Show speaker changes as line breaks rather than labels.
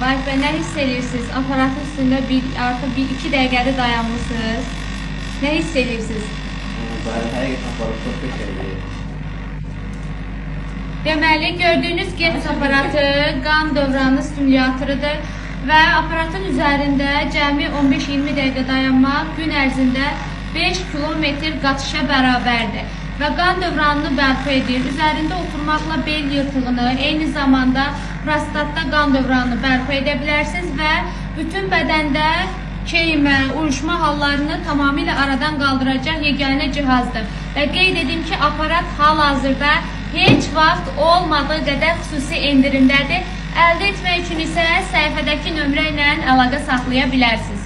Vahid bəy, nə hiss edirsiniz? Aparatın üstündə bir, artıq bir iki dəqiqədir dayanmısınız. Nə hiss edirsiniz?
Bəli, həqiqətən aparat çox qəşəngdir.
Deməli, gördüyünüz GETS aparatı qan dövranı stimulyatorudur və aparatın üzərində cəmi 15-20 dəqiqə dayanmaq gün ərzində 5 kilometr qaçışa bərabərdir və qan dövranını bərpa edir. Üzərində oturmaqla bel yırtığını, eyni zamanda prostatda qan dövranını bərpa edə bilərsiniz və bütün bədəndə keyimə, uyuşma hallarını tamamilə aradan qaldıracaq yeganə cihazdır. Və qeyd edim ki, aparat hal-hazırda heç vaxt olmadığı qədər xüsusi endirimdədir. Əldə etmək üçün isə səhifədəki nömrə ilə əlaqə saxlaya bilərsiniz.